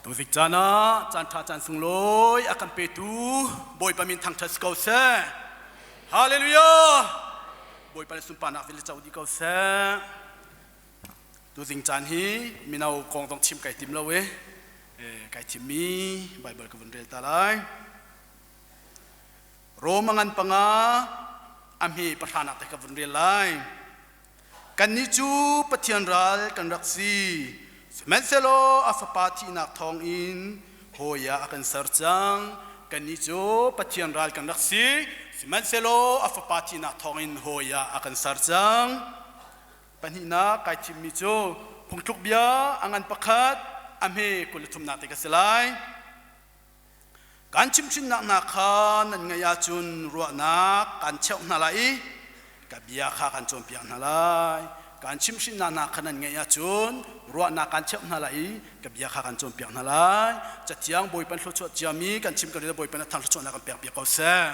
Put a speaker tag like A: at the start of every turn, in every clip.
A: Tuzik caan ah caan ṭha caan sunglawi a kan petu Bawipa min thangṭhat si ko seh. Hallelujah! Bawipa le sunparnak vialte co dih ko seh. Tuzing caan hi mino kong zong chim kai tim lo i kai thimmi Bible ka vun rel ta lai. Rom a ngan panga a hme pahranak te ka vun rel lai. Kannih cu Pathian ral kan rak si. Sihmanhsehlaw a Fapa thihnak thawngin hawi ah a kan ser cang. Kannih cu Pathian ral kan rak si. Sihmanhsehlaw a Fapa thihnak thawngin hawi ah a kan ser cang. Pahnihnak kai thimmi cu phungthluk bia a ngan pakhat a hme 23nak te ka si lai. Kan chimhhrinnak hna kha nan ngaih ahcun ruahnak kan cheuh hna lai i ka bia kha kan cawnpiak hna lai. Kan chimhhrinnak hna kha nan ngaih ahcun ruahnak kan cheuh hna lai i ka bia kha kan cawnpiak hna lai. Cathiang Bawipa thluachuah ciami kan chim kan Bawipa na thang thluachuahnak kan pekpiak ko seh.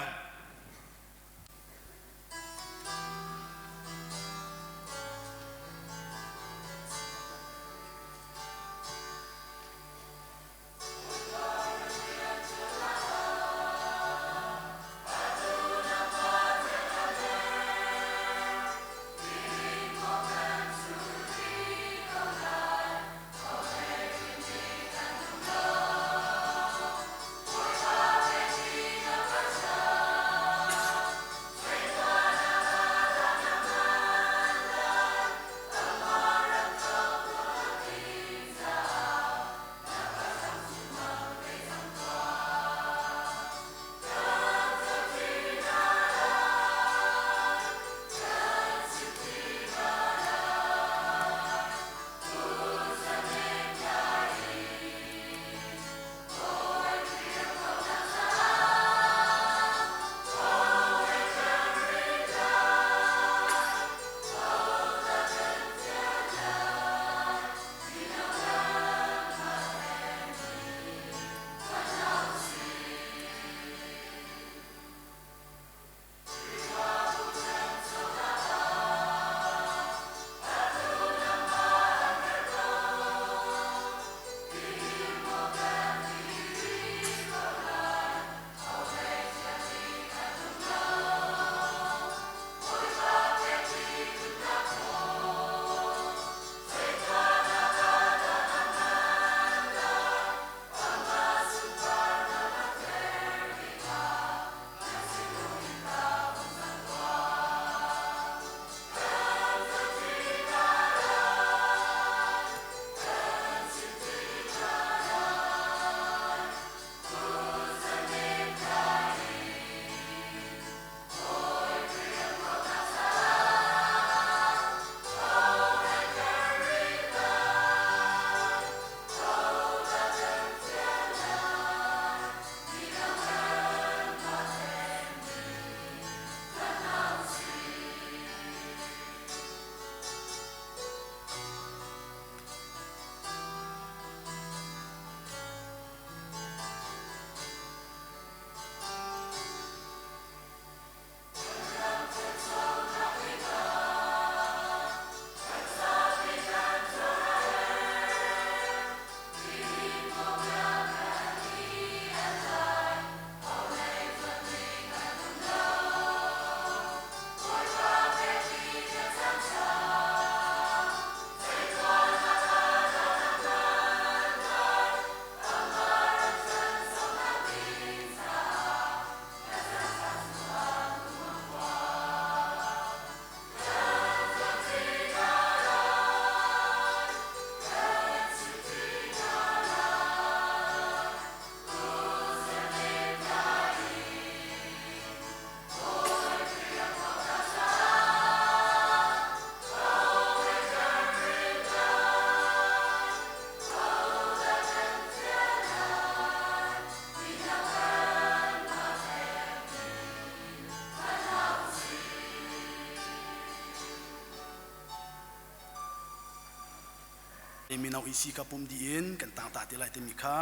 A: Mino isi ka pum dih in kan tang ta te lai timi kha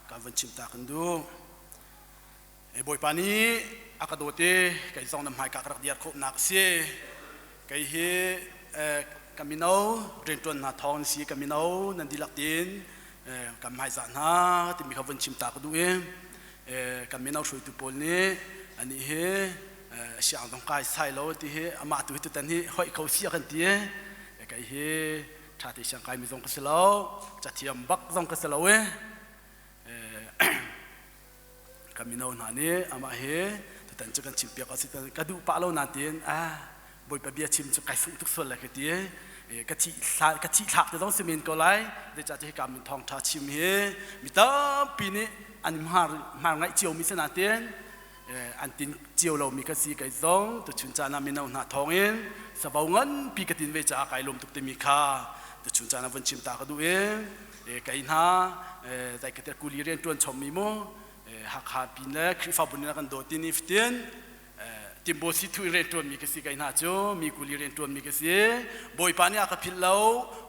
A: ka van chim ta kan duh. E Bawipa nih a ka dawt i kei zong na hmaika ka rak diar khawhnak a si. Kei hi ka mino rianṭuan hna thawng na si ka mino nan dihlak tin. Kan hmaizah hna timi kha vun chim ta ka duh i kan mino hruaitu pawl nih anih hi siang zong kai sai lo ti hi amah tu hi tutan hi hoih kho sia kan ti kei hi ṭha te siang kai mi zong ka si lo cathiam bak zong ka si lo i kan mino hna nih amah hi tutan cu kan chimpiak a si ka duh pah lo nain ah Bawipa bia chim cu kai sungh tuk sual lai ka ti ka thih ka thih thlak te zong si men ko lai zeicahtiah hika min thawngṭha chim hi mi tampi nih an hmar hmar ngaih cio mi si nain an tin cio lomi ka si kei zong tuchun caan ah mino hna thawngin savo nganpi ka tin ve caah kai lawm tuk timi kha tuchun caan ah vun chim ta ka duh i kei hna zei ka te kuli rian ṭuan chommi mu Hakha pin le Khrihfabu nih kan dawt ti ni fatin Timbo si thu in rian ṭuanmi ka si kei hna cu mi kuli rian ṭuanmi ka si Bawipa nih a ka philh lo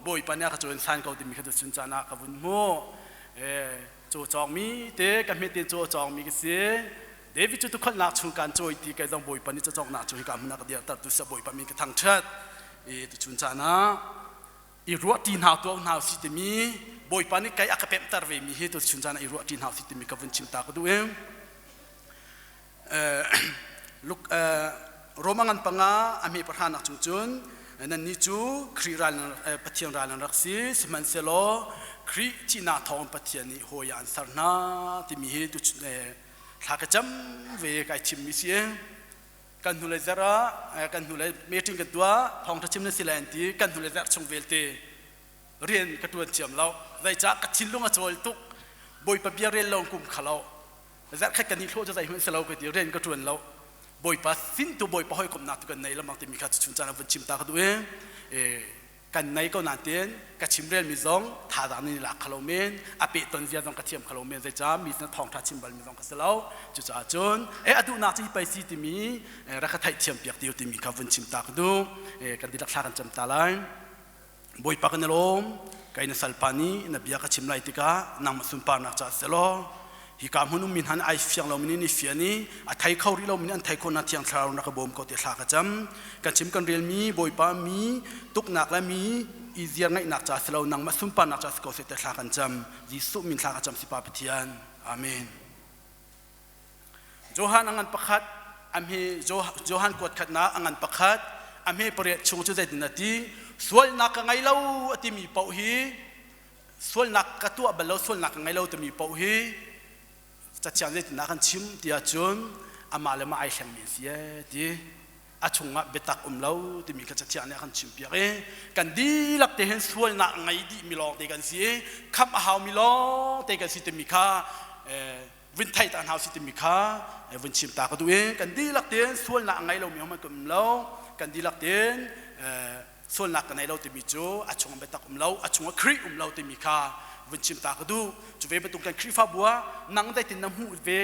A: Bawipa nih a ka cawn san ko timi kha tuchun caan ah ka vun hmuh caw cawngmi te ka hmet tein caw cawngmi ka si David cu tukhalnak chung kan cawi ti kei zong Bawipa nih cawcawknak cu hika hmun ah ka dirter tu sa Bawipa min ka thangṭhat i tuchun caan ah i ruahṭi hna tuah hna si timi Bawipa nih kei a ka pemhter ve mi hi tuchun caan ah i ruahṭi hna si timi ka vun chim ta ka duh i Roma ngan panga a hme pahranak chung cun nannih cu Khrih ral Pathian ral nan rak si sihmanhsehlaw Khrih thihnak thawng Pathian nih hawi ah an ser hna timi hi tu thla ka cam ve kai chimmi si kan hnulei zarh ah kan hnulei meeting kan tuah thawngṭha chim na si lai an ti kan hnulei zarh chung vialte rian ka ṭuan thiam lo zeicah ka thinlung a cawl tuk Bawipa bia rel lo kum kha lo zarhkhat kan i hlawh cu zeihmanh si lo ka ti rian ka ṭuan lo Bawipa sin tu Bawipa hawikomhnak tu kan nei lamang timi kha chun caan ah vun chim ta ka duh i kan nei ko nain ka chimrel mi zong thazaang nih lak kho lo men a peh ton zia zong ka thiam kho lo men zeicah mi sin thawngṭha chim bal mi zong ka si lo cucaah cun e a duhnak cu hi pei si timi rak ka theih thiam piak tiu timi kha vun chim ta ka duh kan dihlak thla kan cam ta lai Bawipa kan i lawm kai na salpa nih na bia ka chim lai tikah nangmah sunparnak caah selaw hika hmun ummi hna nih ai fiang lomi nih ni fian i a thei kho rih lomi nih an thei khawh nak thiang thlarau na ka bawm ko ti thla ka cam kan chim kan relmi Bawipa mi tuknak le mi i ziar ngaihnak caah si lo nangmah sunparnak caah si ko seh ti thla kan cam Jesuh min thla ka cam si Pa Pathian amen Johan a ngan pakhat a hme Johan kuat khatnak a ngan pakhat a hme pariat chung cu zeitin a ti sualnak ka ngei lo a timi paoh hi sualnak ka tuah bal lo sualnak ka ngei lo timi paoh hi cathiang zeitindah kan chim tiah cun amah le mah ai hlengmi an si ee ti a chungah biatak um lo timi kha cathiang nih a kan chimpiak i kan dihlak te hin sualnak ngei dih mi lawng te kan si i khamh a hau mi lawng te kan si timi kha vun thei ta hna si timi kha vun chim ta ka duh i kan dihlak tein sualnak a ngei lomi hmanh kan um lo kan dihlak tein sualnak ka nei lo timi cu a chungah biatak um lo a chungah Khrih um lo timi kha vun chim ta ka duh cu ve bantuk kan Khrihfabu ah nang zeitin na hmuh ve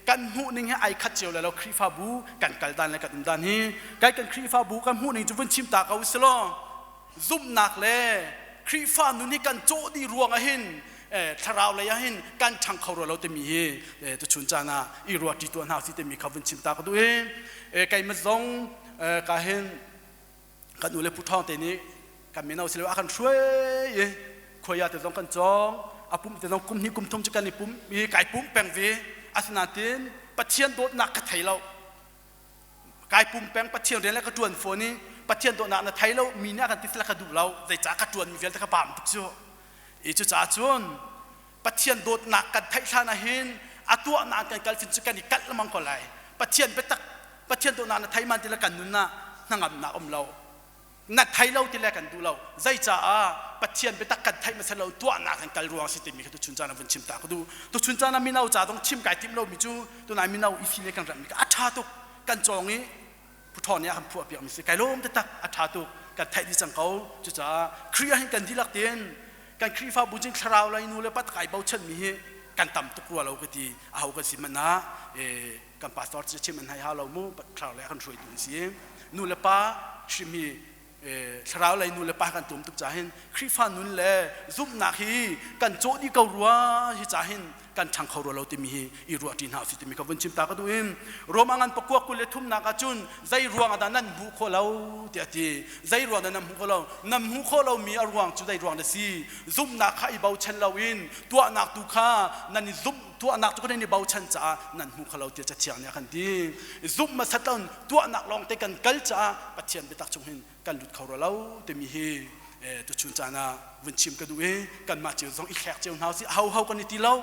A: kan hmuh ning hi ai khat cio le lo Khrihfabu kan kal dan le kan um dan hi kai kan Khrihfabu kan hmuh ning cu vun chim ta ko usih zumhnak le Khrihfa nun hi kan cawh dih ruang ah hin thlarau lei ah hin kan ṭhang kho rua lo timi hi tuchun caan ah i ruahṭi tuah hna usih timi kha vun chim ta ka duh i keimah zong ka hin kan u le pu ṭhawng te nih kan mino silo a kan hruai i khuai te zong kan cawng a pum te zong kum hnih kum thum cu kan i pum i kai pum peng ve asinain Pathian dawtnak ka thei lo kai pum peng Pathian rian le ka ṭuan fawn i Pathian dawtnak na thei lo mi nih a kan ti sila ka duh lo zeicah ka ṭuan mi vialte ka paam tuk cu i cucaah cun Pathian dawtnak kan theih hlan ah hin a tuahnak kan kal fin cu kan i kalh lengmang ko lai Pathian biatak Pathian dawtnak na thei man ti le kan nun ah hnangamnak um lo na thei lo ti le kan duh lo zeicaah Pathian biatak kan theih hmasa lo tuahnak kan kal ruang si timi kha tuchun caan ah vun chim ta ka duh tuchun caan ah mino ca dong chim kai tim lo mi cu tunai mino i fi le kan remh mi ka a ṭha tuk kan cawng i phuṭhaw nih a kan phuah piak mi si kai lawm taktak a ṭha tuk kan theih dih cang ko cucaah Khrih ah hin kan dihlak tein kan Khrihfabu cun thlarau lei nu le pa kai bochan mi hi kan tam tuk rua lo ka ti a ho kan si man ah kan pastor cu chim an hai ha lo mu thlarau lei kan hruaitu an si nu le pa hrim hi thlarau lei nu le pa kan tum tuk ca hin Khrihfa nun le zumhnak hi kan cawh dih ko rua hi ca hin kan ṭhang kho rua lo timi hi i ruah ṭi hna usih timi kha vun chim ta ka duh in Roma ngan pakua 23 ah cun zei ruang ah dah nan hmuh khawh lo tiah a ti. Zei ruang dah nan hmuh khawh lo? Nan hmuh khawh lomi a ruang cu zei ruang dah si? Zumhnak kha i bochan loin tuahnak tu kha nan i zumh tuahnak cu kan i bochan caah nan hmu kho lo tiah Cathiang nih a kan ti. Zumh hmasat loin tuahnak lawngte kan kal caah Pathian biatak chung hin kan lut kho rua lo timi hi tuchun caan ah vun chim ka duh i kanmah cio zong i thlek cio hna usih. Ho ho kan i ti lo.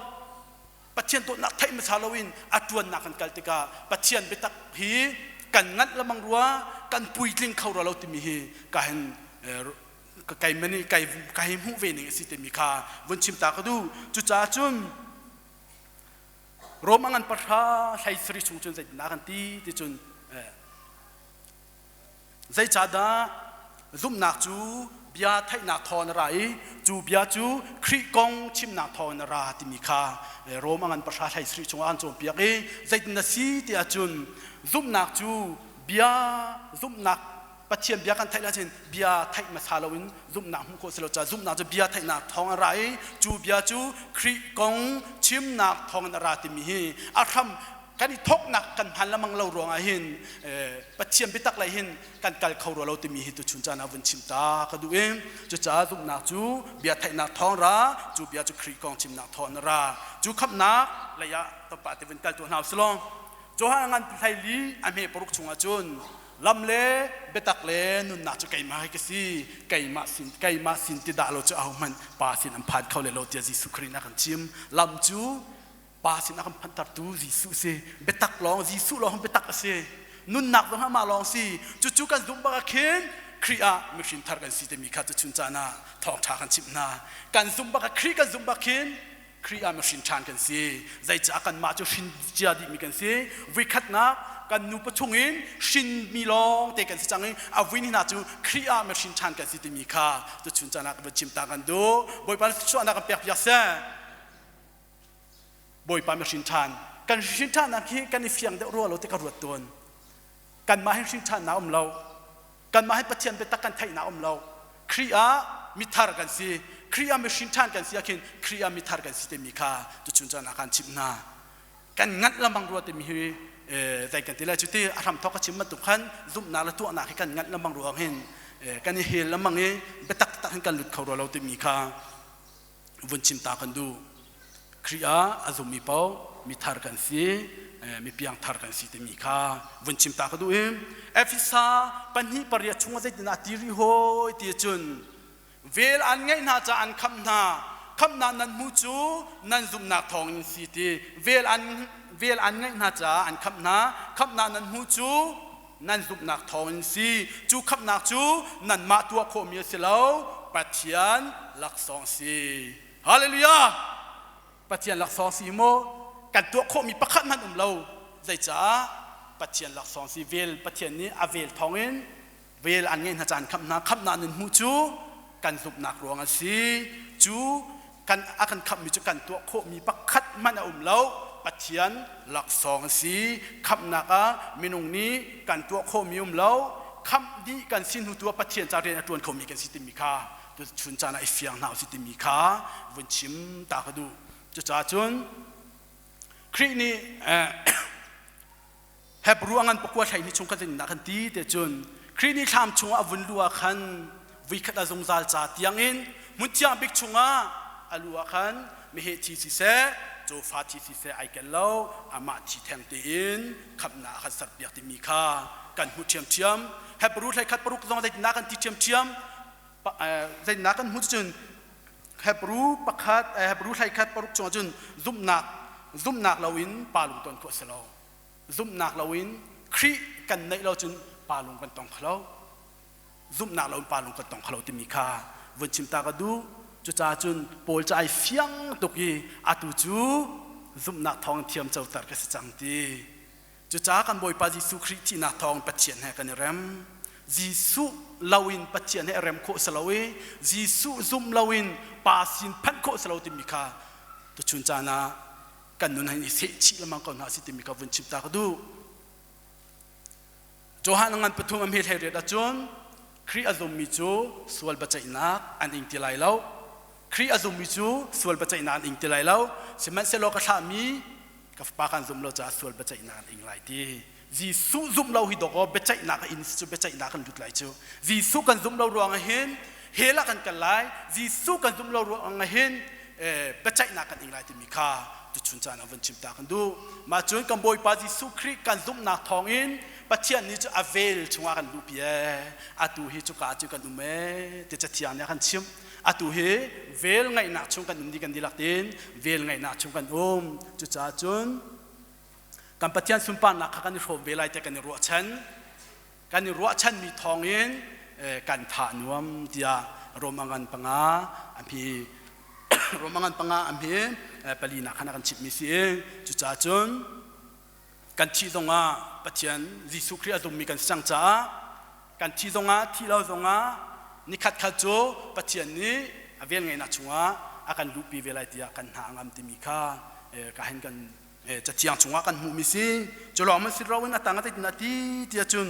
A: Pathian dawtnak theih hmasa loin a ṭuannak kan kal tikah Pathian biatak hi kan nganh lamang rua kan puitling kho rua lo timi hi ka hin kai mani kai ka hi hmuh ve ning a si timi kha vun chim ta ka duh. Cucaah cun Rom a ngan pahra hlei sari chung cun zeitindah kan ti ti cun, zeicahdah zumhnak cu bia theihnak thawng a ra i cu bia cu Khrih kong chimnak thawng a ra timi kha Rom a ngan pahra hlei sarih chungah an cawnpiak i zeitin a si ti ahcun zumhnak cu bia zumhnak Pathian bia kan theih ahcun bia theih hmasa loin zumhnak hmuh khawh si lo caah zumhnak cu bia theihnak thawng a ra i cu bia cu Khrih kong chimnak thawngin a ra timi hi a hram kan i thawknak kan hman lamang lo ruangah hin Pathian biatak lei hin kan kal kho rua lo timi hi tuchun caan ah vun chim ta ka duh i cucaah zumhnak cu bia theihnak thawng ra cu bia cu Khrih kong chimnak thawng ra cu khamhnak lei ah tawpa te vun kal tuah hna usih Johan ngan 14 a hme paruk chungah cun lam le biatak le nunnak cu keimah hi ka si, keimah sin keimah sin ti dah lo cu ahohmanh pa sin an phan kho le lo tiah Jesuh Khrih nih a kan chim. Lam cu pa sin a kan phanhtertu Jesuh si. Biatak lawng Jesuh lawng biatak a si. Nunnak zong amah lawng si. Cucu kan zumh bak ah khin Khrih ah mihrin thar kan si timi kha tuchun caan ah thawngṭha kan chimh hna. Kan zumh bak ah Khrih kan zumh bak khin Khrih ah mihrin ṭhan kan si. Zeicah kanmah cu hrin cia dihmi kan si. Voikhatnak kan nupa chungin hrinmi lawng te kan si cang i a vui ni hna cu Khrih ah mihrin ṭhan kan si timi kha tuchun caan ah kan chim ta kan duh. Bawipa thluachuahnak kan pek piak seh. Bawipa mihrin ṭhan. Kan hrin ṭhannak hi kan i fiang deuh rua lo ti ka ruat tawn. Kanmah hin hrin ṭhannak um lo. Kanmah hi Pathian biatak kan theihnak um lo. Khrih ah mithar kan si. Khrih ah mihrin ṭhan kan si ah khin Khrih ah mithar kan si timi kha tuchun caan ah kan chimh hna. Kan nganh lamang rua timi hi zei kan ti lai cu ti a hram thawk ka chim bantuk khan zumhnak le tuahnak hi kan nganh lamang ruang hin kan i hel lamang i biatak tak hin kan lut kho rua lo timi kha vun chim ta kan duh. Khrih ah a zummi paoh mithar kan si, mi piangthar kan si timi kha vun chim ta ka duh i Efesa 2:8 chungah zeitindah a ti rih hawi ti cun vel an ngeih hna caah an khamh hna, khamhnak nan hmuh cu nan zumhnak thawngin si ti. Vel an vel an ngeih hna caah an khamh hna, khamhnak nan hmuh cu nan zumhnak thawngin si, cu khamhnak cu nanmah tuah khawhmi a si lo, Pathian laksawng si. Hallelujah! Pathian laksawng si maw? Kan tuah khawhmi pakhat hmanh um lo. Zeicah? Pathian laksawng si. Vel Pathian nih a vel thawngin vel an ngeih hna caan khamh hna, khamhnak nan hmuh cu kan zumhnak ruang a si. Cu kan a kan khamhmi cu kan tuah khawhmi pakhat hmanh a um lo. Pathian laksawng a si. Khamhnak ah minung nih kan tuah khawhmi um lo. Khamh dih kan si hnu tu ah Pathian ca rian a ṭuan khomi kan si timi kha chun caan ah i fiang hna usih timi kha vun chim ta ka duh. Cucaah cun Khrih nih Hebrew a ngan pakua 12 chung kha zeitindah kan ti te cun Khrih nih thlam chungah a vun luh ah khan vuikhat a zungzal ca tiangin hmun thiang bik chungah a luh ah khan meheh thi siseh cawfa thi siseh ai kel lo, amah thi theng tein khamhnak a kan serpiak timi kha kan hmuh ṭhiamṭhiam. Hebrew 13:6 zong zeitindah kan ti ṭhiamṭhiam? Zeitindah kan hmuh cun Hebrew pakhat Hebrew 13:6 chungah cun zumhnak zumhnak loin pa lung ton khawh a si lo. Zumhnak loin Khrih kan neih lo cun pa lung kan tong kho lo. Zumhnak loin pa lung kan tong kho lo timi kha vun chim ta ka duh. Cucaah cun Paul cu ai fiang tuk i atu cu zumhnak thawng thiam coter ka si cang ti. Cucaah kan Bawipa Jesuh Khrih thihnak thawng Pathian he kan i rem. Jesuh loin Pathian he rem khawh si lo i Jesuh zumh loin Pa sin phanh khawh si lo timi kha tuchun caan ah kan nun hin i seh chih lengmang ko hna si timi kha vun chim ta ka duh. Johan ngan pathum a hme 18 ahcun Khrih a zummi cu sual biaceihnak an ing ti lai lo. Khrih a zummi cu sual biaceihnak an ing ti lai lo. Sihmanhsehlaw ka thlahmi ka fapa kan zumh lo caah sual biaceihnak an ing lai ti. Jesuh zumh lo hi dawkaw biaceihnak a in cu biaceihnak kan lut lai cu. Jesuh kan zumh lo ruangah hin hell ah kan kal lai. Jesuh kan zumh lo ruangah hin biaceihnak kan ing lai timi kha tuchun caan ah vun chim ta kan duh. Mah cun kan Bawipa Jesuh Khrih kan zumhnak thawngin Pathian nih cu a vel chungah kan luhpi ee. Atu hi cuka cu kan um ee ti cathiang nih a kan chimh. Atu hi vel ngaihnak chung kan um dih kan dihlak tin vel ngaihnak chung kan um. Cucaah cun kan Pathian sunparnak kha kan i hrawm ve lai tiah kan i ruahchan. Kan i ruahchanmi thawngin kan tha nuam tiah Roma ngan panga a hmi Roma ngan panga a hmi palinak khan a kan chimhmi si. Cucaah cun kan thih zongah Pathian Jesuh Khrih a zummi kan si cang caah kan thih zongah thih lo zongah nikhat khat cu Pathian nih a velngeihnak chungah a kan luhpi ve lai tiah kan hna a ngam timi kha ka hin kan cathiang chungah kan hmuhmi si. Cu lawng man si lo in a tang a zeitin a ti tiah cun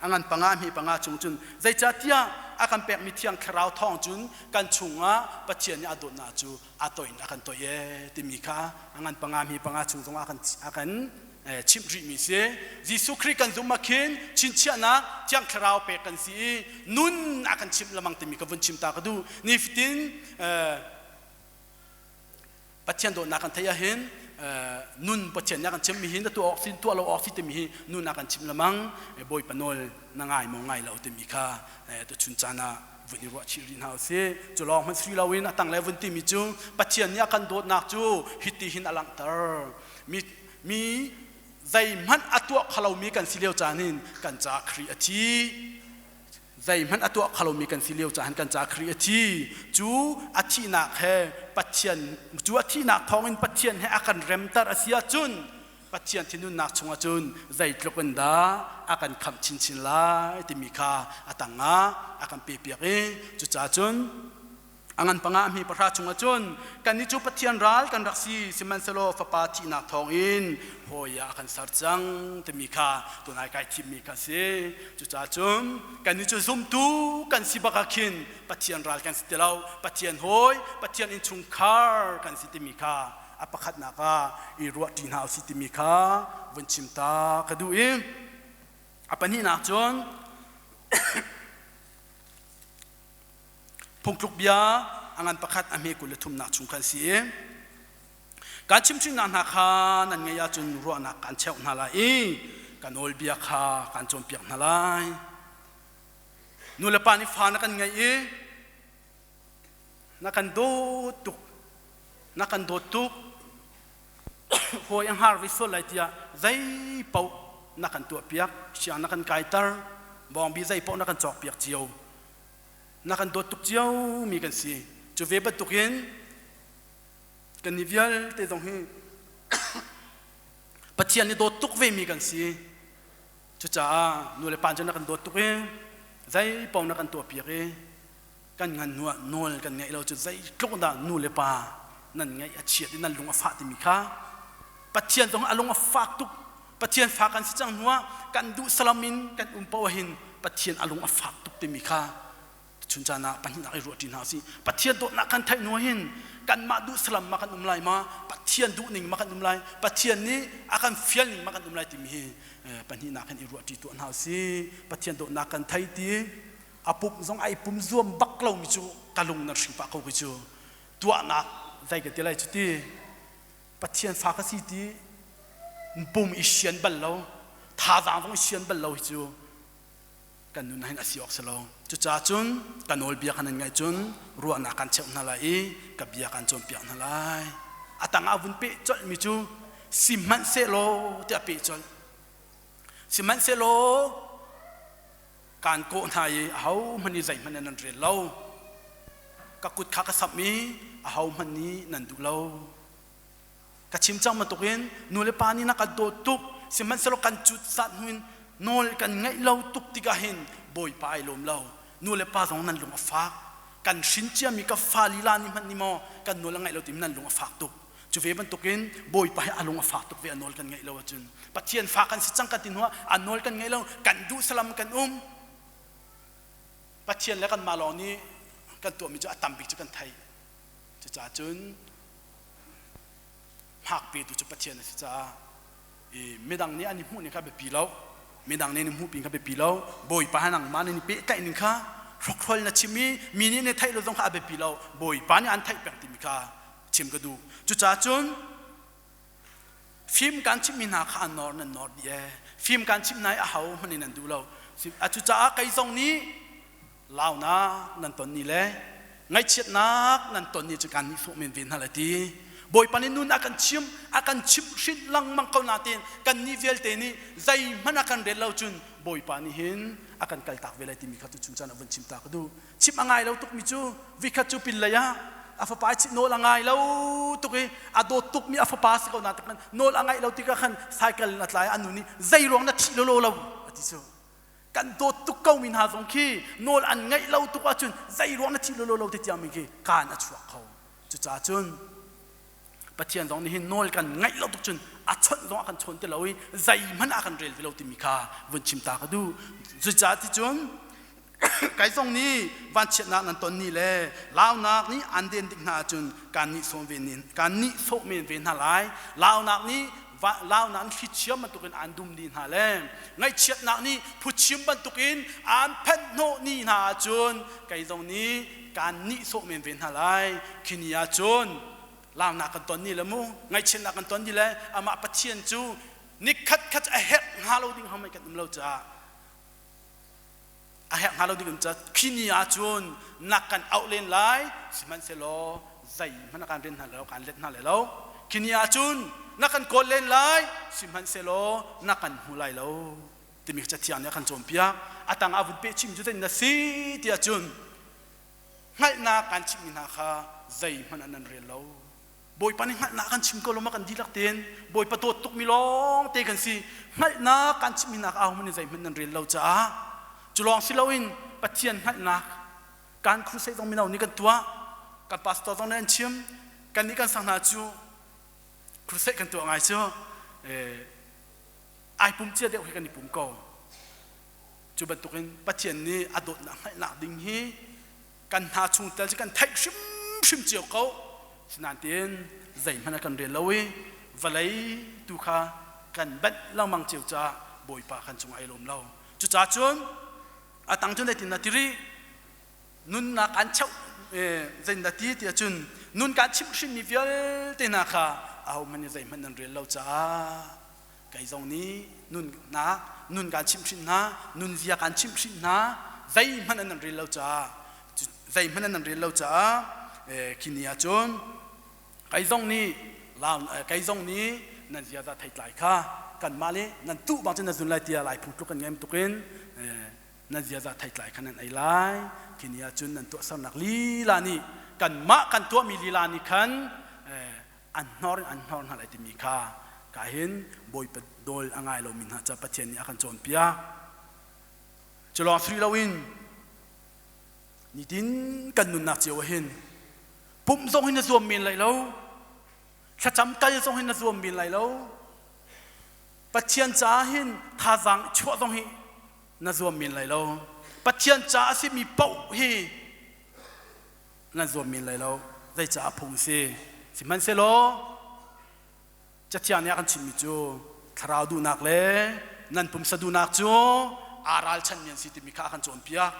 A: a ngan panga a hme panga chung cun zeicahtiah a kan pekmi thiang thlarau thawng cun kan chungah Pathian nih a dawtnak cu a toih in a kan toih ee timi kha a ngan panga hme panga chung zongah a kan a kan chimh rihmi si. Jesuh Khrih kan zumh ah khin chinchiahnak thiang thlarau pek kan si i nun a kan chimh lamang timi ka vun chim ta ka duh. Nifatin Pathian dawtnak kan theih ahhin nun Pathian nih a kan chimmi hi na tuah awk si tuah lo awk si timi hi nun a kan chimh lemang. Bawipa nawl na ngai maw ngai lo timi kha tuchun caan ah vun i ruah chih rih hna usih. Cu lawng hmanh si loin a tanglei vun timi cu Pathian nih a kan dawtnak cu hiti hin a langhter. Mi mi zeihmanh a tuah kho lomi kan si lio caan hin kan caah Khrih a thi. Zeihmanh a tuah kho lomi kan si lio caan kan caah Khrih a thi. Cu a thihnak he Pathian cu a thihnak thawngin Pathian he a kan remter a si ahcun Pathian thinunnak chungah cun zeitluk in dah a kan khamh chinchin lai timi kha a tangah a kan pepiak i cucaah cun a ngan panga a hmi pahra chungah cun kannih cu Pathian ral kan rak si, sihmanhsehlaw Fapa thihnak thawngin hawi ah a kan ser cang timi kha tunai kai thimmi kha a si. Cucaah cun kannih cu zumtu kan si bak ah khin Pathian ral kan si ti lo, Pathian hawi, Pathian innchungkhar kan si timi kha a pakhatnak ah i ruahṭi hna usih timi kha vun chim ta ka duh i a pahnihnak cun phungtluk bia a ngan pakhat a hme 23nak chung khan si i kan chimhhrinnak hna kha nan ngaih ahcun ruahnak kan cheuh hna lai i ka nawlbia kha kan cawnpiak hna lai. Nu le pa nih fa na kan ngeih i na kan dawt tuk, na kan dawt tuk, hawi a hngar ve sual lai tiah zei paoh na kan tuahpiak, siang na kan kaiter, bawngbi zei paoh na kan cawkpiak cio, na kan dawt tuk cio mi kan si. Cu ve bantukin kan nih vialte zong hi Pathian nih dawt tuk ve mi kan si. Cucaah nu le pa cu na kan dawt tuk i zei paoh na kan tuahpiak i kan ngan hnu ah nawl kan ngeih lo cu zeitluk dah nu le pa nan ngaih a chiat i nan lung a fah timi kha Pathian zong a lung a fak tuk. Pathian fa kan si cang hnu ah kan duh salam in kan um paoh hin Pathian a lung a fak tuk timi kha chun caan ah pahnihnak i ruahṭi hna usih. Pathian dawtnak kan theih hnu hin kanmah duh salam ma kan um lai ma, Pathian duhning ma kan um lai, Pathian nih a kan fial ning ma kan um lai timi hi pahnihnak hin i ruahṭi tuah hna usih. Pathian dawtnak kan thei ti a pum zong ai pum zuam bak lomi cu ka lung nan hring pah ko khi cu tuahnak zei ka ti lai cu ti Pathian fa ka si ti pum i sian bal lo, thazaang zong i sian bal lo hi cu kan nun hin a si awk si lo. Cucaah cun ka nawlbia kha nan ngaih cun ruahnak kan cheuh hna lai i ka bia kan cawnpiak hna lai. A tangah vun peh colhmi cu sihmanhsehlaw tiah peh colh. Sihmanhsehlaw kaan kawh hna i ahohmanh nih zeihmanh nan rel lo. Ka kut kha ka samh i ahohmanh nih nan duh lo. Ka chim cang bantukin nu le pa nih na kan dawt tuk, sihmanhsehlaw kan cut zat hnu in nawl kan ngaih lo tuk tikah hin Bawipa ai lawm lo. Nu le pa zong nan lung a fak. Kan hrin ciami ka fa lila nih hmanh nih maw kan nawl a ngaih lo timi nan lung a fak tuk. Cu ve bantukin Bawipa hi a lung a fak tuk ve a nawl kan ngaih lo ahcun. Pathian fa kan si cang kan ti hnuah a nawl kan ngaih lo, kan duh salam kan um. Pathian le kanmah lawng nih Kan tuahmi cu a tam bik cu kan theih. Cucaah cun hmak petu cu Pathian a si caah i midang nih an i hmuh ning kha biapi lo. Midang nih an i hmuh pin kha biapi lo. Bawipa he nangmah nan i pehtlaih ning kha hrokhrol na chim i mi nih na theih lo zong kha a biapi lo. Bawipa nih an theih peng timi kha chim ka duh. Cucaah cun Fim kan chimhmi hna kha an nor nan nor dih ee. Fim kan chimh hna i aho hmanh in nan duh lo. Cucaah kei zong nih launak nan ton ni le ngaihchiatnak nan ton ni cu kan nihsawh men ve hna lai ti. Bawipa nih nun a kan chim, a kan chimhhrinh lengmang ko nain kan nih vialte nih zeihmanh a kan rel lo cun Bawipa nih hin a kan kaltak ve lai timi kha tuchun caan ah vun chim ta ka duh. Chimh a ngai lo tukmi cu vikhat cu pinlei ah a fapa i nawl a ngai lo tuk i a dawt tukmi a fapa si ko na tak nawl a ngaih lo tikah khan cycle in a tlai a nu nih zei ruang na thih lolo lo a ti cu. Kan dawt tuk ko mi hna zong khi nawl an ngaih lo tuk ahcun zei ruang na thih lolo lo ti tiang mi khi kaan a chuak kho. Cucaah cun Pathian zong nih hin nawl kan ngaih lo tuk cun a chawnh zong a kan chawn ti lo i zeihmanh a kan rel ti lo timi kha vun chim ta ka duh. Cucaah ti cun kai zong nih vanchiatnak nan ton ni le launak nih an den tik hna ahcun kan nih sawm ve kan nih sawh men ve hna lai. Launak nih launak nih thlichia bantukin an dum ni hna le ngaihchiatnak nih phuchim bantukin an phenh hnawh ni hna ahcun kei zong nih kan nih sawh men ve hna lai. Khi ni ahcun launak kan ton ni le mu ngaihchiatnak kan ton ni le amah Pathian cu nikhat khat a herh hnga lo ding hamai kan um lo caah a herh hnga lo ding um caah khi ni ahcun na kan auh len lai sihmanhsehlaw zeihmanh kan ren hna lo kan let hna lai lo. Khi ni ahcun na kan kawl len lai sihmanhsehlaw na kan hmu lai lo timi cathiang nih a kan cawnpiak. A tang ah vun peh chim cu na si tiah cun hngalhnak kan chimhmi hna kha zeihmanh ah nan rel lo. Bawipa nih hngalhnak kan chim ko lo ma kan dihlak tein Bawipa dawt tukmi lawng te kan si. Hngalhnak kan chimhmi hna kha ahohmanh nih zeihmanh nan rel lo caah cu lawng si loin Pathian hngalhnak kan crusade zong mino nih kan tuah, kan pastor zong nih an chim, kan nih kan sang hna cu crusade kan tuah ngai cu ai pum cia deuh hi kan i pum ko. Cu bantukin Pathian nih a dawtnak hngalhnak ding hi kan hna chung tel cu kan theih hrimhrim cio ko. Sinain zeihmanh a kan rel lo i vawlei tu kha kan banh lengmang cio caah Bawipa kan cungah ai lawm lo. Cucaah cun a tang cun zeitin na ti rih? Nunnak an cheuh zein na ti tiah cun nun kaan chimhhrinmi vialte hna kha ahohmanh nih zeihmanh nan rel lo caah kei zong nih nunnak nun kaan chimhhrinh hna, nunzia kaan chimhhrinh hna, zeihmanh an rel lo caah zeihmanh an rel lo caah khi ni ah cun kei zong nih kei zong nih nan ziaza theitlai kha kanmah le nan tuh bang cun nan zun lai tiah lai phung tluk kan ngem tukin nan ziaza theitlai kha nan ei lai. Khi ni ah cun nan tuahsernak lila nih kanmah kan tuahmi lila nih khan an hnor in an hnor hna lai timi kha ka hin Bawipa dawl a ngai lomi hna ca Pathian nih a kan cawnpiak. Cu lawng si loin nitin kan nunnak cio ah hin pumh zong hin na zuam men lai lo, thlacam kal zong hin na zuam men lai lo, Pathian caah hin thazaang chuah zong hi na zuam men lai lo. Pathian caah a simi paoh hi nan zuam men lai lo. Zeicah phung si? Sihmanhsehlaw Cathiang nih a kan chimhmi cu thlarau duhnak le nan pumsa duhnak cu aa ralchanmi an si timi kha a kan cawnpiak.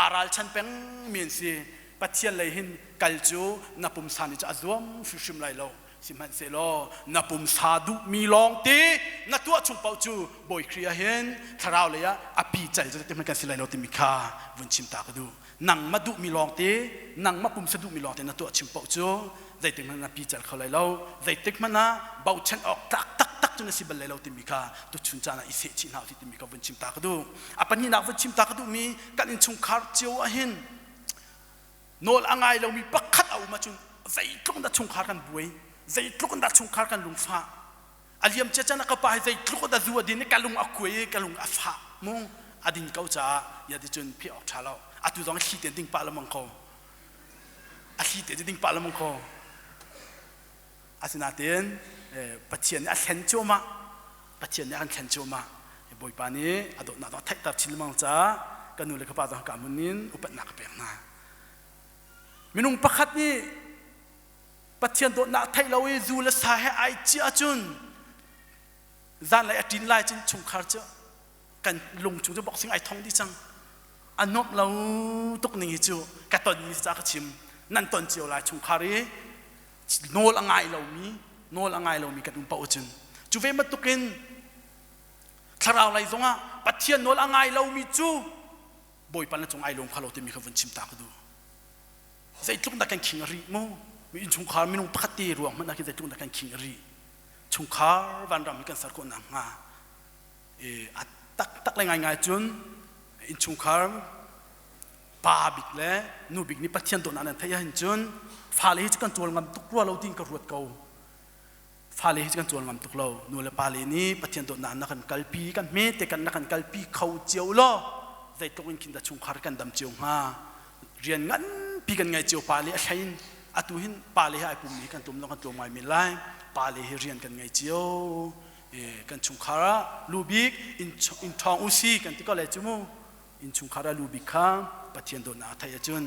A: Aa ralchan pengmi an si. Pathian lei hin kal cu na pumsa nih cu a zuam hrimhrim lai lo. Sihmanhsehlaw na pumsa duhmi lawngte na tuah chung paoh cu Bawi Khrih ah hin thlarau lei ah a pi cal cu ti hmanh kan si lai lo timi kha vun chim ta ka duh. Nangmah duhmi lawngte, nangmah pumsa duhmi lawngte na tuah chim paoh cu zeitik hmanh na pical kho lai lo. Zeitik hmanh ah bochan awk tlak taktak cu na si bal lai lo timi kha tuchun caan ah i seh chih hna usih timi kha vun chim ta ka duh. A pahnihnak vun chim ta ka duhmi kan innchungkhar cio ah hin nawl a ngai lomi pakhat a um ahcun zeitluk in dah chungkhar kan buai, zeitluk in dah chungkhar kan lungfah. A liam cia can ah ka pa hi zeitluk dah zu a din i ka lung a kuai i ka lung a fah mu a din ko caah ya ti cun pheh awk ṭha lo. Atu zong thli te ding pah lengmang ko, a thli te ding pah lengmang ko. Asinain Pathian nih a thlen cuahmah, Pathian nih a kan thlen cuahmah. Bawipa nih a dawtnak zong a theihter chin lengmang caah ka nu le ka pa zong ka mun in upatnak ka pek hna. Minung pakhat nih Pathian dawtnak theih lo i zu le sa he ai ciah ahcun zanlei a ṭin lai cun chungkhar cu kan lung chung cu boxing ai thong dih cang. A nuamh lo tuk ning hi cu ka tonmi ca ka chim. Nan ton cio lai chungkhar i nawl a ngai lomi nawl a ngai lomi kan um paoh ahcun cu ve bantukin thlarau lei zongah Pathian nawl a ngai lomi cu Bawipa na cung ai lawm kha lo timi kha vun chim ta ka duh. Zeitluk dah kan khing a ri mu? Mi innchungkhar minung pakhat te ruang hmanh ah khin zeitluk dah kan khing a ri. Chungkhar vanram hi kan ser khawh nakhnga e a taktak le ngaingai cun innchungkhar pa bik le nu bik nih Pathian dawtnak nan theih ahhin cun fale hi cu kan cawl ngam tuk rua lo tiin ka ruat ko. Fale hi kan cawl ngam tuk lo. Nu le pa le nih Pathian dawtnak na kan kalpi, kan hme te kan na kan kalpi kho cio law zeitluk in khin dah chungkhar kan dam cio hnga. Rian nganpi kan ngei cio pa le a hlein atu hin pa le he ai pummi kan tlum lo kan tlawm ngai men lai. Pa le hi rian kan ngei cio. Kan chungkhar ah lu bik inn ṭhawng usi kan ti ko lai cu mu. Innchungkhar ah lu bik kha Pathian dawtnak a theih ahcun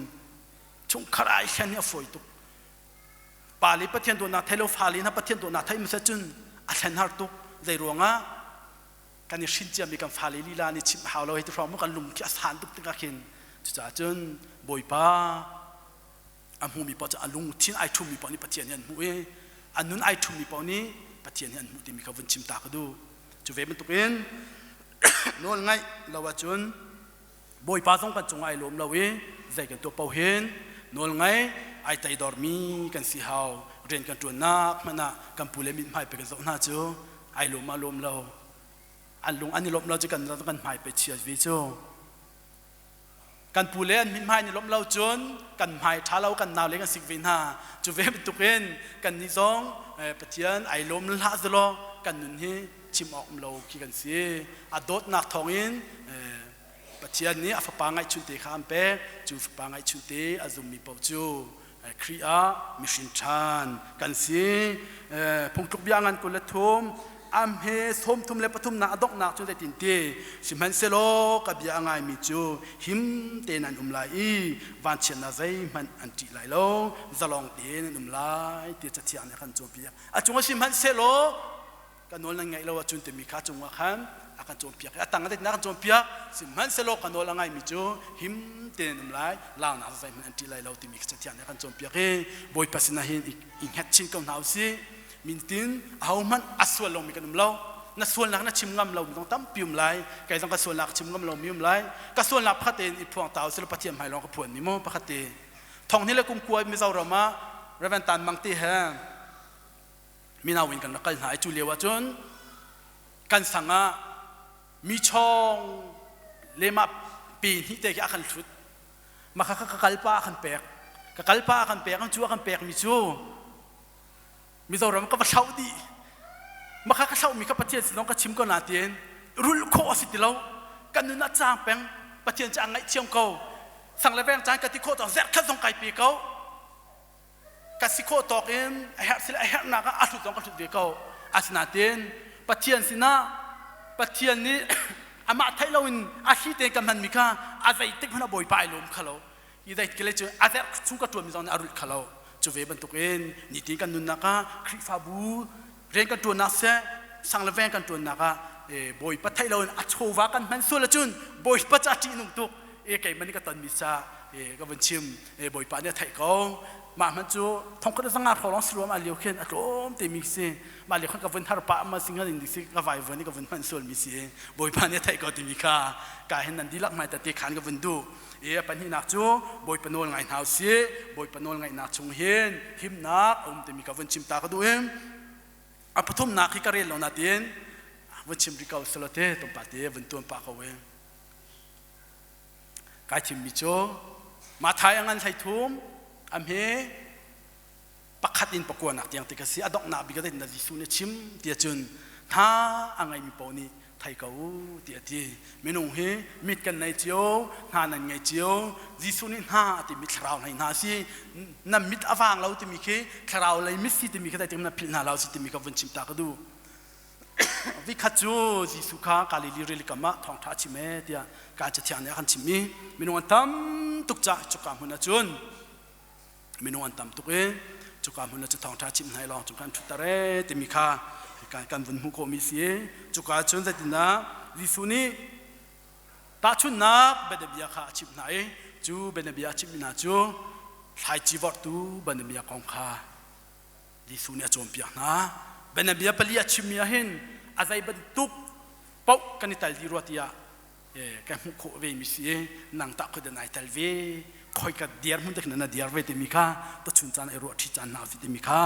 A: chungkhar ai hlen hi a fawi tuk. Pa le Pathian dawtnak thei lo fale hna Pathian dawtnak thei hmasa cun a thlen har tuk. Zei ruangah kan i hrin ciami kan fale lila nih chimh hau lo hei ti hrawng mu kan lung khi a san tuk tikah khin cucaah cun Bawipa a hmumi paoh cu a lungthin ai ṭhummi paoh nih Pathian hi an hmuh i a nun ai ṭhummi paoh nih Pathian hi an hmuh timi kha vun chim ta ka duh. Cu ve bantukin nawl ngaih lo ahcun Bawipa zong kan cungah ai lawm lo i zei kan tuah paoh hin nawl ngai ai teidormi kan si hau. Rian kan ṭuannak hmanh ah kan pu le mithmai pe kan zoh hna cu ai lawm ah lawm lo. An lung an i lawmh lo cu kan kan hmai pe chia ve cu. Kan pu le an mithmai an i lawmh lo cun kan hmai ṭha lo kan nau le kan sik ve hna. Cu ve bantukin kan nih zong Pathian ai lawm hlah zelaw kan nun hi chim awk um lo khi kan si. A dawtnak thawngin Pathian nih a fapa ngaihchunte kha an pek. Cu fapa ngaihchunte a zummi paoh cu Khrih ah mihrin ṭhan kan si. Phungtluk bia ngan 23 am he 33 nak a donghnak cu zeitin ti sihmanhsehlaw ka bia a ngaimi cu him tein an um lai i vanchiatnak zeihmanh an ṭih lai lo zalong tein an um lai ti cathiang nih a kan cawnpiak a cung a sihmanhsehlaw ka nawl nan ngaih lo ahcun timi kha cungah khan a kan cawnpiak i a tang a kan cawnpiak sihmanhsehlaw ka nawl a ngaimi cu him tein um lai launak zeihmanh an ṭih lai lo timi cathiang nih a kan cawnpiak i Bawipa sinah hin i hnget chin ko hna usih mintin ahohmanh a sual lomi kan um lo na sualnak na chim ngam lomi zong tampi um lai kei zong ka sualnak chim ngam lomi um lai ka sualnak pakhat tein i phuang ta usih Pathian hmai lawng ka phuan mi mu pakhat te thong ni le kum kua Mizoram ah Reverend Tan Mang te he mino in kan rak kal hna i cu lio ah cun kan sang ah mi chawng lehmah pe hnih te khi a kan hlut mah kha ka kalpa a kan pek ka kalpa a kan pek cu a kan pek mi cu Mizoram ka va thlauh dih mah kha ka thlauh mi kha Pathian sin ka chim ko na tiin rulh khawh a si ti lo kan nun ah caang peng Pathian cu a ngaihthiam ko sang le veng caan ka ti khawh tawk zerh khat zong kai pe ko Ka si khawh tawk in a herh sile a herhnak ah a hlut zong ka hlut ve ko. Asinain Pathian sinah Pathian nih amah theih loin a thli tein ka hmanmi kha a zeitik hmanh ah Bawipa ai lawm kha lo. Hi zeitik le cu a zerh chung ka ṭuanmi zong nih a rulh kha lo. Cu ve bantukin nitin kan nunnak ah Khrihfabu rian kan ṭuannak seh, sang le veng kan ṭuannak ah Bawipa theih loin a chawva kan hman sual ahcun Bawipa ca ṭihnung tuk e keimah nih ka tonmi ca ka vun chim Bawipa nih a theih ko mah hmanh cu thongkhat zanga hrawng lawng si ruam a lio khin a tlawm te mi si mah lio khan ka vun har pah ma sing in si ka vai vuan i ka vun hman sual mi si Bawipa nih a theih ko timi kha ka hin nan dihlak mai te khan ka vun duh e a pahnihnak cu Bawipa nawl ngai hna usih Bawipa nawl ngaihnak chung hin himnak a um timi ka vun chim ta ka duh in a pathumnak hi ka rel lo na tiin vun chim rih ko salote tumpa te vun tuan pa ko e Kai thimmi cu Mathai a ngan 13 a hme pakhat in pakuanak tiang ti ka si a donghnak bik ah na Jesuh nih chim ti ahcun hna a ngeimi paoh nih thei ko u ti a ti minung hi mit kan nei cio hna nan ngei cio Jesuh nih hna a timi thlarau hlei hna si na mit a vang lo timi khi thlarau lei mit si timi khi zeitin na philh hna lo si timi ka vun chim ta ka duh Vikhat cu Jesuh kha Galilee rili kam ah thawngṭha a chim ee tiah kaan cathiang nih a kan chimh i minung an tam tuk caah cuka hmun ah cun. Minung an tam tuk i cuka hmun ah cu thawngṭha chimh hna i lawng cung khan ṭhutter ee timi kha kan vun hmuh khawhmi si. Cuka cun zeitindah Jesuh nih tahchunhnak bianabia kha a chimh hna i cu bianabia a chimhmi hna cu thlaici vorhtu bianabia kong kha Jesuh nih a cawnpiak hna. Bianabia pali a chimmi ah hin a zei bantuk paoh kan i tal dih rua tiah ka hmuh khawh ve mi si i nang tah khoi nai tel ve khoi ka diar hmun te khin na diar ve timi kha tachun caan ai ruah ṭhi caan hna si timi kha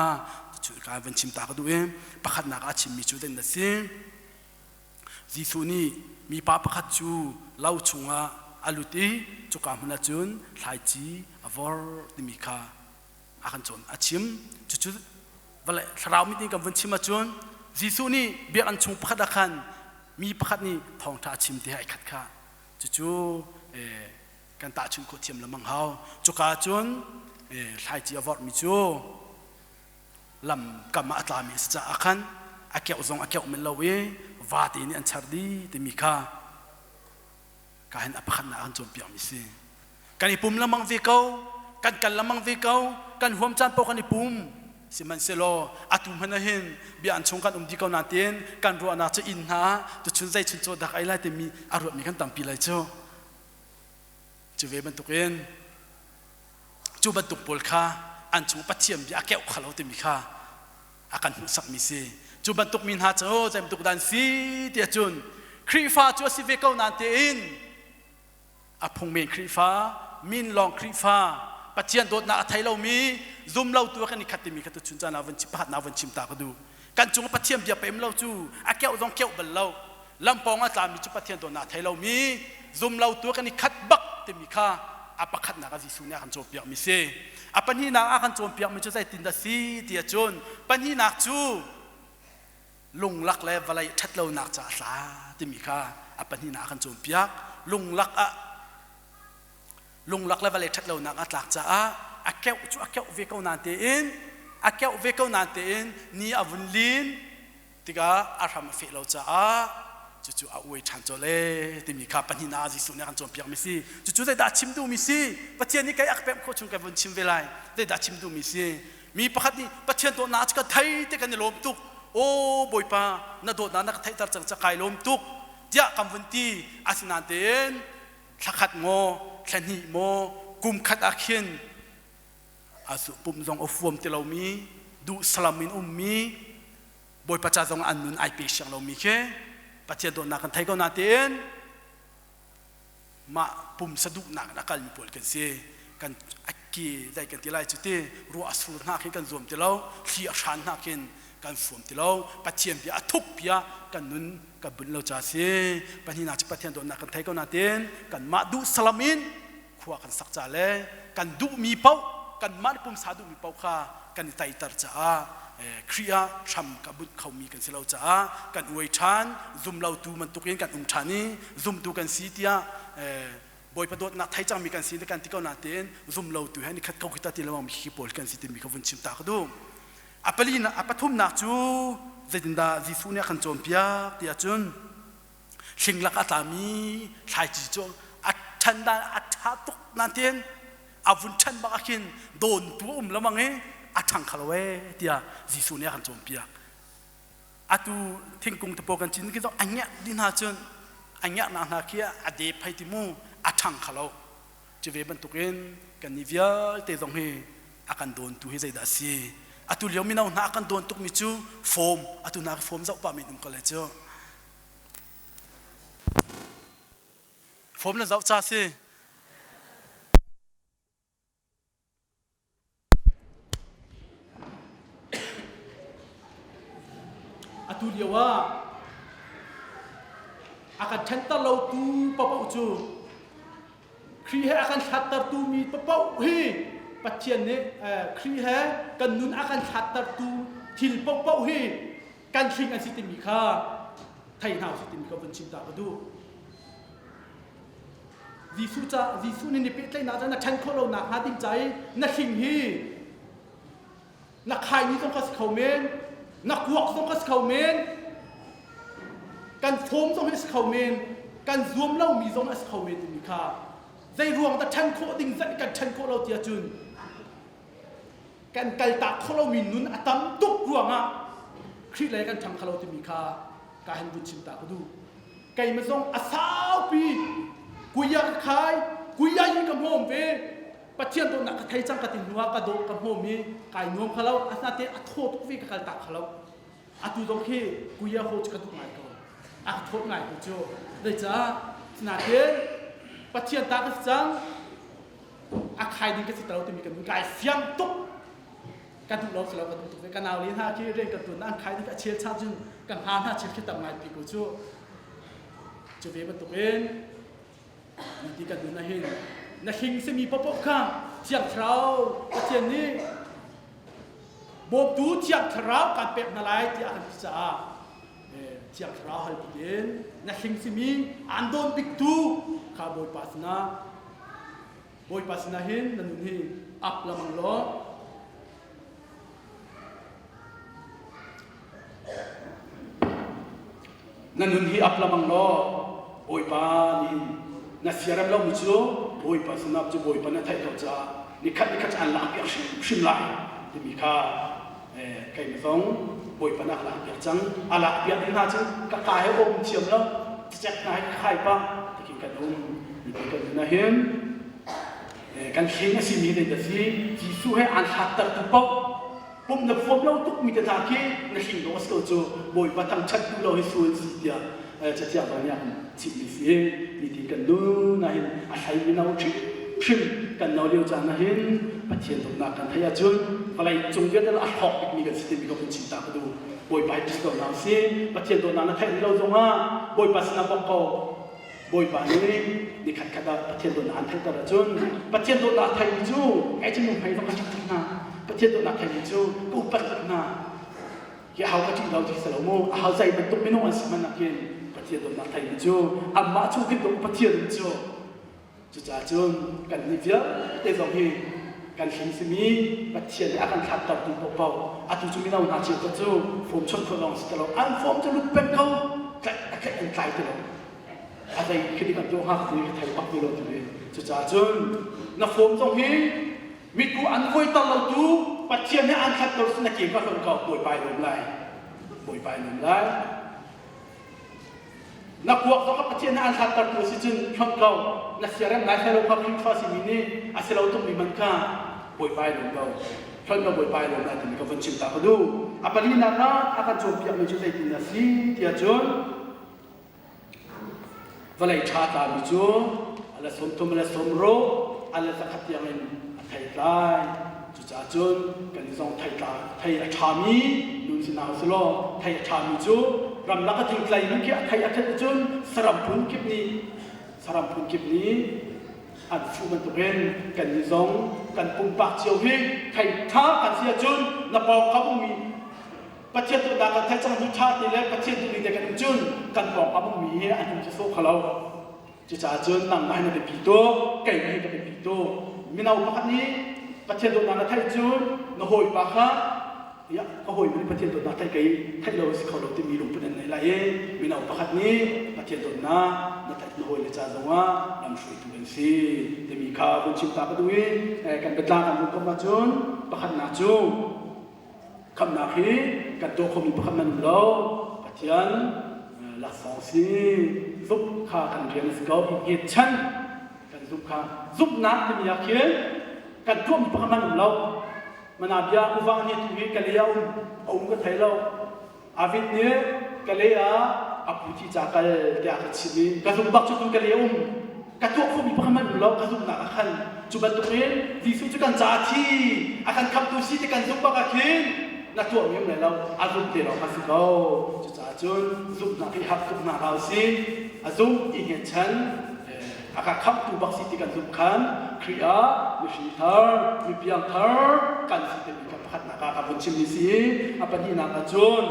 A: tachun ka van chim ta ka duh i pakhatnak a chimmi cu den na si Jesuh nih mipa pakhat cu lo chungah a lut i cuka hmun ah cun thlaici a vor timi kha a kan cawn a chim cucu vale thlarau mit in kan vun chim ahcun Jesuh nih biakinn chung pakhat ah khan mi pakhat nih thawngṭha a chim ti ai khat kha cucu kan tahchunh khawh thiam lemang hau cuka cun thlaici a vorhmi cu lam kam ah a tlami a si caah khan a keuh zong a keuh men lo i vate nih an char dih timi kha ka hin a pakhatnak an cawnpiakmi si kan i pum lengmang ve ko kan kal lengmang ve ko kan huam caan paoh kan i pum sihmanhsehlaw atu hmanh ah hin bia an chung kan um dih ko nain kan ruahnak cu inn hna tuchun zei chun caw dak ei lai timi a ruatmi kan tampi lai cu cu ve bantukin cu bantuk pawl kha an chung Pathian bia a keuh kha lo timi kha a kan hmuhsakmi si cu bantuk mi hna cu zei bantuk dan si tiah cun Khrihfa cu a si ve ko nain tein a phungmen Khrihfa min lawng Khrihfa Pathian dawtnak a thei lomi zum lo tu kan i khat timi kha tu chun caan ah vun pakhat na vun chim ta ka duh kan cung Pathian bia pem lo cu a keuh zong keuh bal lo lampawng a tlami cu Pathian dawtnak a thei lomi zum lo tu kan i khat bak timi kha a pakhatnak ah Jesuh nih a kan cawnpiakmi si a pahnihnak a kan cawnpiakmi cu zeitin dah si ti ahcun pahnihnak cu lunglak le vawlei ṭhatlonak caah tla timi kha a pahnihnak a kan cawnpiak lunglak ah lunglak le vawlei ṭhatlonak a tlak caah a keuh cu a keuh ve ko nain tein a keuh ve ko nain tein ni a vun lin tikah a hram a feh lo caah cucu a uai ṭhan colh ee timi kha pahnihnak ah Jesuh nih a kan cawnpiakmi si cucu zeidah a chim duhmi si Pathian nih kei a ka pemh khawh chung ka vun chim ve lai zeidah a chim duhmi si mi pakhat nih Pathian dawtnak cu ka thei te kan i lawm tuk aw Bawipa na dawtnak na ka theihter cang ca kai lawm tuk tiah kan vun ti asinain tein thlakhat maw thlahnih maw kum khat ah khin a pum zong a fuam ti lomi duh salam in ummi Bawipa ca zong an nun ai pe siang lomi khi Pathian dawtnak kan thei ko nain mah pumsa duhnak in a kalmi pawl kan si kan ki dai kan ti lai cu ti ruah a sur hna khin kan zuam ti lo thli a hran hna khin kan fuam ti lo Pathian bia a thup bia kan nun kan bunh lo ca si pahnihnak cu Pathian dawtnak kan thei ko nain kanmah duh salam in khua kan sak ca le kan duhmi paoh kanmah pumsa duhmi paoh kha kan i taiter caah Khrih ah hram ka bunh khomi kan si lo caah kan uai ṭhan zumlotu bantukin kan um ṭhan i zumtu kan si tiah Bawipa dawtnak thei cangmi kan si kan ti ko nain zumlotu he ni khat ko khi ta ti lo mi khi pawl kan si timi kha vun chim ta ka duh a pali a pathumnak cu zeitindah Jesuh nih a kan cawnpiak tiah cun Hlinglak a tlami thlaici cu a ṭhan dan a ṭha tuk nain a vun ṭhan bak ah khin dawntu a um lamang i a ṭhang kho lo ee tiah Jesuh nih a kan cawnpiak. Atu thingkung te pawl kan cin khi a ngiak dih hna cun a ngiaknak hna khi a dep hei ti mu a ṭhang kho lo. Cu ve bantukin kannih vialte zong hi a kan dawntu hi zeidah a si? Atu lio mino hna a kan dawn tukmi cu fawm atu hna fawm zoh pah men um ko le cu. Fawm na zoh ca si. Atu lio ah a kan ṭhenter lotu paoh cu Khrih he a kan hlattertu mi paoh hi Pathian nih Khrih he kan nun a kan hlattertu thil paohpaoh hi kan hling an si timi kha thei hna usih timi kha vun chim ta ka duh. Jesuh ca Jesuh nih ni pehtlaihnak ca na ṭhen khawh lo nak hnga ding ca i na hling hi na khaini zong kha si kho men na kuak zong kha si kho men kan fawm zong hi si kho men kan zuam lomi zong a si kho men timi kha zei ruang dah ṭhen khawh ding zat kan ṭhen khawh lo tiah cun.
B: Kan kaltak kho lomi nun a tam tuk ruangah Khrih lei kan ṭhang kho lo timi kha ka han vun chim ta ka duh. Keimah zong a saupi kuya ka khai, kuya in ka hmawm ve. Pathian dawtnak ka thei cang ka ti hnu ah ka dawh ka hmawm i kai nuam kha lo. Asinain a thaw tuk ve ka kaltak kha lo. Atu zong khi kuya ho cu ka duh ngai ko. A ka thawt ngai ko cu. Zeicah? Sinain Pathian ta ka si cang. A khai ding ka si lo timi ka nun kai fiang tuk. Ka duh lo si lo ka duh tuk ve. Ka nau le hna khi rian kan tuan an khai ding a chel cha cun ka hnga hna chel khi tam ngai pi ko cu. Cu ve bantukin ti kan nun ahhin na hling simi paohpaoh kha Thiang Thlarau Pathian nih bawmtu Thiang Thlarau kan pek hna lai tiah a kan ti caah Thiang Thlarau hal in na hling simi aan dawn biktu kha Bawipa sinah Bawipa sinah hin na nun hi ap lamang law Na nun hi ap lamang law Bawipa nih na siarem lomi cu Bawipa sinah cu Bawipa na theih ko caah nikhat nikhat cu an lakpiak hrimhrim lai timi kha keimah zong Bawipa nih a lakpiak cang. A lakpiak ding hna cu ka ka he um thiam lo cecek hna he ka khai pah tikin kan um. Mipi kan nun ah hin kan hling a simi zeidah si Jesuh he aan hlattertu paoh pum na huam lo tukmi te hna khi na hling dawh a si ko cu Bawipa thangṭhat duh lo hi sual si tiah cathiang zong nih a kan chimhmi si nitin kan nun ahhin a hlei mino hrimhrim kan no lio caan ahhin Pathian dawtnak kan theih ahcun vawlei cung vialte a hlawk bikmi kan si timi ka vun chim ta ka duh Bawipa hi ṭih ko hna usih Pathian dawtnak na theih lo zongah Bawipa sinah bawk ko Bawipa nih ni khatkhat ah Pathian dawtnak an theihter ahcun Pathian dawtnak a theimi cu kei cu nuhmei zong ka ṭih tuk hna Pathian dawtnak theimi cu ka upat tuk hna hi hau ka ṭih lo ti si lo mu a hau zei bantuk minung an si hmanh ah khin Pathian dawtnak theimi cu anmah chung khin dawt Pathian cu Cucaah cun kannih vialte zong hi kan hlim simi Pathian nih a kan hlattertu paohpaoh atu cu mino hna cheukhat cu form chawnh khawh lawng si ti lo an form cu lut peng ko tlaih a tlaih an tlai ti lo a zei khi dik an tuah hnga ti ka thei bak ti lo ti cucaah cun na form zong hi mitu an vuaiter lo tu Pathian nih an hlat lo na ke ka hlon ko bawipa i lawm lai bawipa i lawm lai Na kuak zong a Pathian nih an hlattertu a si cun hlonh ko. Na siarem ngai hlei lo kha Khrihfa simi nih a si lo tukmi man kha Bawipa i lawm ko. Hlonh lo Bawipa i lawm lai timi ka vun chim ta ka duh. A palinak ah a kan cawnpiakmi cu zeitin a si tiah cun vawlei ṭha tlami cu a la 30 a la 60 a la 100 tiangin a thei tlai. Cucaah cun kan zong thei tla thei a ṭhami nun si hna usih law thei a ṭhami cu ramlak a thingtlaimi khi a thei a ṭhat ahcun saram phun kip nih saram phun kip nih an fuh bantukin kannih zong kan pumpak cio hi thei ṭha kan si ahcun na pawngkam ummi Pathian duhnak kan theih cang hnu ṭha te le Pathian duhning te kan um cun kan pawngkam ummi hi an um sawsawh kho lo. Cucaah cun nangmah hi na biapi tuk, keimah hi ka biapi tuk. Mino pakhat nih Pathian dawtnak na theih cun na hawipa kha ya ka hawi nih Pathian dawtnak theih kei theih lo a si kho lo timi lungput an nei lai i mino pakhat nih Pathian dawtnak na theih na hawile ca zongah lamhruaitu an si timi kha vun chim ta ka duh i kan biatlang kan vun komh ahcun pakhatnak cu Khamhnak hi kan tuah khomi pakhat nan um lo. Pathian laksawng si zumh kha kan rian a si ko. I hngetchan kan zumh kha zumhnak timi ah khin kan tuahmi pakhat nan um lo. Mana bia uva nih tu hi ka lei ah um a um ka thei lo. Avid nih ka lei ah a pu thi ca kal tiah ka chim i ka zumh bak cu tu ka lei a um. Ka tuah khawhmi pakhat hmanh um lo ka zumhnak ah khan cu bantukin Jesuh cu kan caah thi a kan khamhtu si ti kan zumh bak ah khin na tuahmi um lai lo a zumh te lawng kha si ko cucaah cun zumhnak hi har tuk hna hlah usih a zumh i hngetchan a ka khamhtu bak si ti kan zumh khan Khrih ah mihring thar mipiang thar kan si timi kha pakhatnak ah ka vun chimmi si a pahnihnak ah cun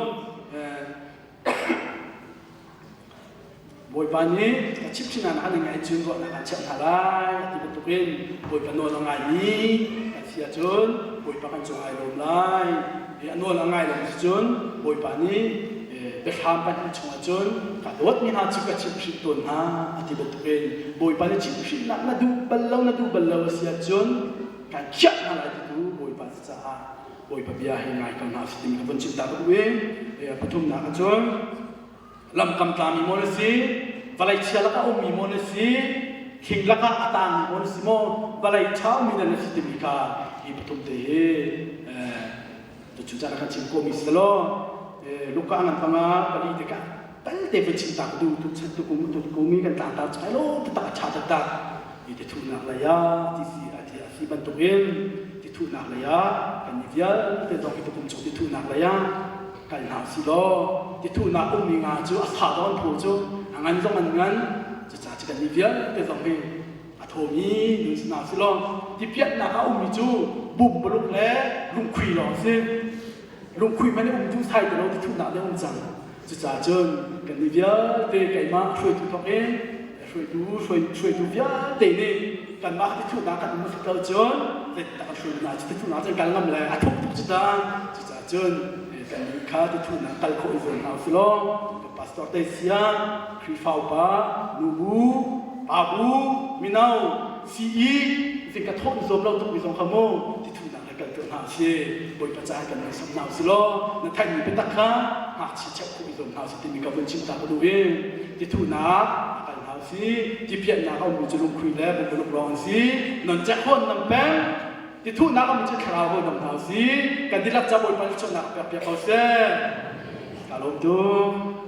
B: Bawipa nih a chimhhrin ah an ngai cun ruahnak aan cheuh hna lai ti bantukin Bawipa nawl a ngaimi kan si ahcun Bawipa kan cung ai lawm lai. A nawl a ngai lo si cun Bawipa nih biahram pahnih chungah cun ka dawtmi hna cu ka chimhhrinh tawn hna a ti bantukin Bawipa nih chimhhrinnak na duh bal lo na duh bal lo a si ahcun kan khiah hna lai titu Bawipa. caah Bawipa bia hi ngai ko hna usih timi ka vun chim ta ka duh i pathumnak ahcun lamkam tlami maw na si, vawlei chia lakah a ummi maw na si, thing lakah a tangmi maw na si maw, vawlei ṭha ummi na si timi kha hi pathum te hi tuchun caan ah kan chim khawhmi si law Luka ngan panga pali tikah talte va chim ta ka duh tu chan tu kum tu kum i kan tlangtar chai lo taktak a ṭha taktak i ti thuhnak lei ah ti si a ti a si bantukin ti thuhnak lei ah kan i vialte zong hi tukum chung ti thuhnak lei ah kal hna usih law ti thuhnak ummi nga cu a sa zong an phaw cu a ngan zong an ngan cucaah cu kan nih vialte zong hi a thawmi nun si hna usih law tipiatnak a ummi cu bumbaluk le lungkhui lawng a si lungkhui hmanh i um duh thai ti lo ti thuhnak nih a um cang cucaah cun kan nih vialte keimah hruaitu thawk in hruaitu hruaitu vialte nih kanmah ti thuhnak kan um a si lo cun zeitindah kan hruai hna cu ti thuhnak cun kal ngam le a thuk tuk cu ta cucaah cun kan nih kha ti thuhnak kal khawh i zuam hna usih law kan pastor te sia Khrihfa upa nubu pabu mino CE zing ka thawh i zuam lo tuk mi zong kha mu ti thuhnak le kal tuah hna usih Bawipa caah kan nei sam hna usih law na theihmi biatak kha ngakchia cheuh khawh i zuam hna usih timi ka vun chim ta ka duh i ti thuhnak a kal hna usih ti pianhnak a ummi cu lungkhui le bumbaluk lawng an si non cek hawn nam peng ti thuhnak a ummi cu thlarau hawn nam hna usih kan dihlak ca Bawipa nih chawhnak pek piak ko seh ka lawm tuk.